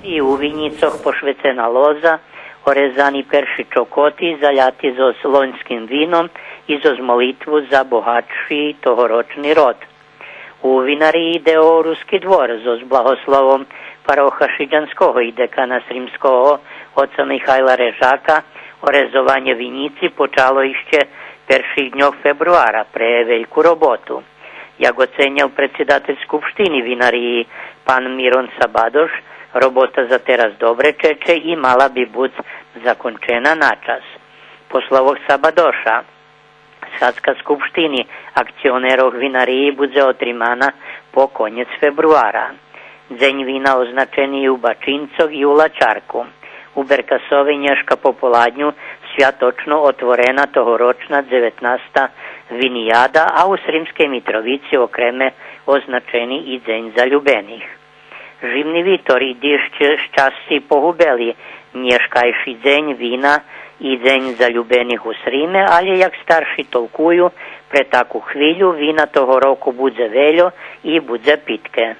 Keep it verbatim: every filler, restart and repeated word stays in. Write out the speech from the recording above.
И у винїцох пошвецена лоза, орезани перши чокоти, заляти зоз лоньским вином и зоз молитву за богатши тогорочни род. У винариї Део Руски двор зоз благословом пароха Шидянского и декана Сримского, оца Михайла Режака, орезованє винїци почало ище перших дньох фебруара пре вельку роботу. Як оценєл предсидатель Скупштини винариї пан Мирон Сабадош, робота за тераз добре чече и мала би буц закончена на час. По словох Сабадоша, схадзка Скупштини акционерох винариї будзе отримана по конєц фебруара. Дзень вина означени и у Бачинцох и у Лачарку. У Беркасови нєшка пополадню святочно отворена тогорочна дзеветнаста винияда, а у Сримскей Митровици окреме означени и Дзень залюбених. Жимни витор и диждж щасци погубели нєшкайши Дзень вина и Дзень залюбених у Сриме, алє, як старши толкую, пре таку хвилю вина того року будзе вельо и будзе питке.